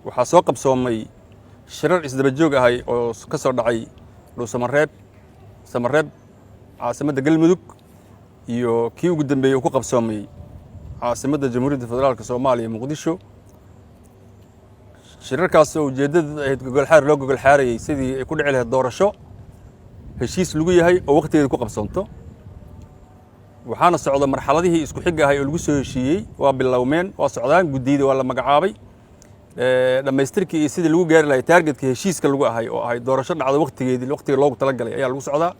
Waxaa soo qabsoomay shirar isdaba joog ahay oo ka soo dhacay Dhuusamareeb, Samareeb, caasimadda Galmudug, iyo kii ugu dambeeyey uu ku qabsoomay caasimadda Jamhuuriyadda Federaalka Soomaaliya, Muqdisho. Shirarkaas oo ujeeddadu ahayd gogolxaar loo gogolxaarayey sidii ay ku dhici lahayd doorasho heshiis lagu yahay oo wakhtigeeda ku qabsoonto. Waxaana socda marxaladihii isku xigga ahay oo lagu soo heshiiyey. Waa bilowmeen, waa socdaan. Guddiyada waa la magacaabay. Dhammaystirkii iyo sidii lagu gaari lahay targetka heshiiska lagu ahay oo ahay doorasho dhacdo wakhtigeedii, wakhtiga loogu talagalay, ayaa lagu socdaa.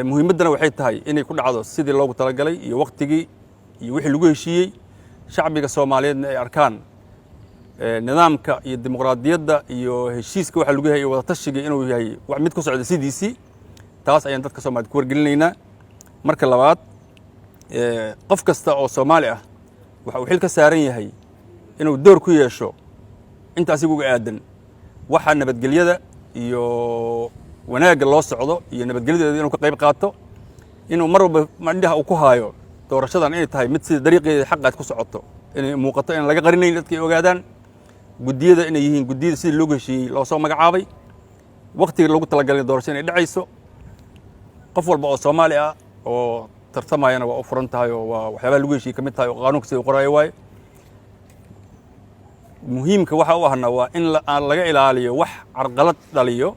Muhiimaddana waxay tahay inay ku dhacdo sidii loogu talagalay iyo wakhtigii iyo wixii lagu heshiiyey, shacbiga Soomaaliyeedna ay arkaan nidaamka iyo dimuqraadiyadda iyo heshiiska waxa lagu yahay iyo wadatashiga inuu yahay wax mid ku socda sidiisii. Taas ayaan dadka Soomaaliyed ku wargelinaynaa. Marka labaad, qof kasta oo Soomaali ah waxa uu xil ka saaran yahay inuu door ku yeesho inta asiga uga aadan waxa nabadgelyada iyo wanaagga loo socdo iyo nabadgelyadeeda inuu ka qayb qaato, inuu mar walba indhaha uu ku haayo doorashadan inay tahay mid sida dariiqeeda xaqaad ku socoto, inay muuqato, inaan laga qarinayn, dadka ay ogaadaan guddiyada inay yihiin guddiyada sidii loogu heshiiyey loo soo magacaabay, waktigii loogu talagalay doorasho inay dhacayso. Qof walba oo Soomaali ah oo tartamayana waa u furan tahay oo waa waxyaabaha lagu heshiiyey ka mid tahay oo qaanuunka sida u qoraayo waaye. Muhiimka waxa u ahna waa in aan laga ilaaliyo wax carqalad dhaliyo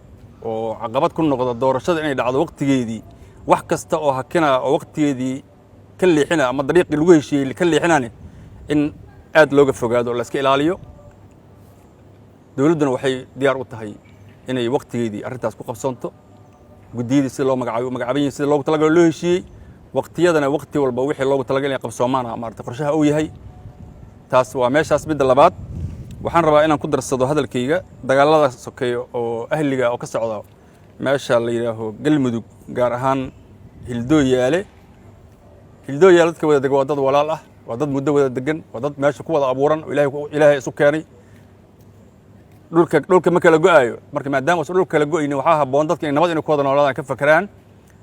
oo caqabad ku noqda doorashada inay dhacdo waqtigeedii. Wax kasta oo hakina oo waqtigeedii ka leexina ama dariiqii lagu heshiiyey ka leexinane in aad looga fogaado oo la iska ilaaliyo. Dowladduna waxay diyaar u tahay inay waqtigeedii arrintaas ku qabsoonto. Guddiyadii sida loo magacaabay u magacaaban yihin, sida loogu talagalo loo heshiiyey, waqtiyadana waqti walba wixii loogu talagalay inay qabsoomaana maarata qorshaha uu yahay. Taas waa meeshaas. Midda labaad, waxaan rabaa inaan ku darsado hadalkayga dagaalada sokeeya oo ahliga oo ka socda meesha la yidhaaho Galmudug, gaar ahaan Hildooyaale. Hildooyaale dadka wada dega waa dad walaal ah, waa dad muddo wada degan, waa dad meesha ku wada abuuran oo Ilaahay isu keenay. Dhulka ma kala go'aayo. Marka maadaama usan dhulka kala go'aynin, waxaa habboon dadka inay nabad inay ku wada noolaadaan ka fakeraan.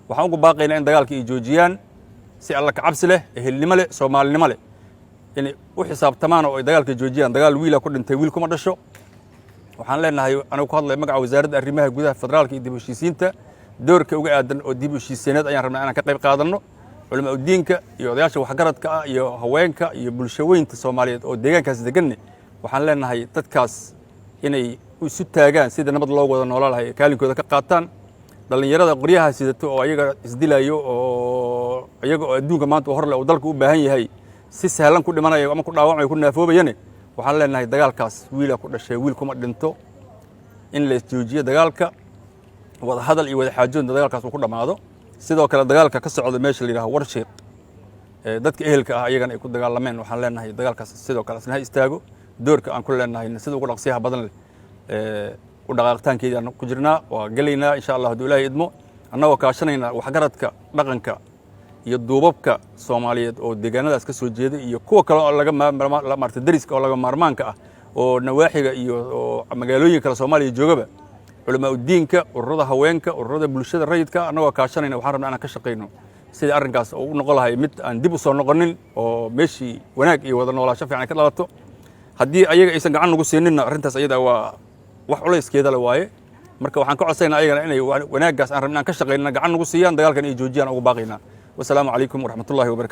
Waxaan ugu baaqaynaa in dagaalka ay joojiyaan si Alla kacabsi leh, ehelnimo leh, Soomaalinimo leh, inay u xisaabtamaan oo ay dagaalka joojiyaan. Dagaal wiila ku dhintay wiil kuma dhasho. Waxaan leenahay, anigu ku hadlaya magaca Wasaaradda Arrimaha Gudaha, Federaalka iyo dib u heshiisiinta, doorka uga aadan oo dib u heshiisiineed ayaan rabnaa inaan ka qayb qaadanno. Culamaa udiinka iyo odayaasha waxgaradka ah iyo haweenka iyo bulshaweynta Soomaaliyeed oo deegaankaas deganne, waxaan leenahay dadkaas inay isu taagaan sida nabad loogu wada noolaa lahay, kaalinkooda ka qaataan. Dhallinyarada qoryaha sidato oo ayaga isdilayo oo iyaga oo adduunka maanta horle uu dalka u baahan yahay si sahlan ku dhimanayo ama ku dhaawacmayo, ku naafoobayane, waxaan leenahay dagaalkaas wiilaa ku dhashay, wiil kuma dhinto. In la isjoojiyo dagaalka, wada hadal iyo wada xaajoodna dagaalkaas uu ku dhammaado. Sidoo kale, dagaalka ka socda meesha la yidhaho Warshiiq ee dadka ehelka ah ayagana ay ku dagaalameen, waxaan leenahay dagaalkaas sidoo kale isna ha istaago. Doorka aan ku leenahay sida ugu dhaqsiyaha badan leh u dhaqaaqitaankeedii aan ku jirnaa, waa gelaynaa insha Allah hadduu Ilaahay idmo, annagoo kaashanayna waxgaradka dhaqanka iyo duubabka Soomaaliyeed oo deegaanadaas ka soo jeeda iyo kuwa kale oo laga maarta dariska oo laga maarmaanka ah oo nawaaxiga iyo oo magaalooyin kale Soomaaliya joogaba, culamaa udiinka, ururada haweenka, ururada bulshada rayidka, annagoo kaashanayna, waxaan rabnaa inaan ka shaqayno sidii arrinkaas oo u noqon lahay mid aan dib u soo noqonin oo meeshii wanaag iyo wada noolaasho fiican ay ka dhalato. Haddii ayaga aysan gacan nagu siininna, arrintaas ayada waa wax culayskeeda le waaye. Marka waxaan ka codsaynaa ayagana inay wanaaggaas aan rabna inaan ka shaqaynana gacan nagu siiyaan, dagaalkan ay joojiyaan ugu baaqaynaa. Wasalaamu calaykum waraxmatullahi wabarakatu.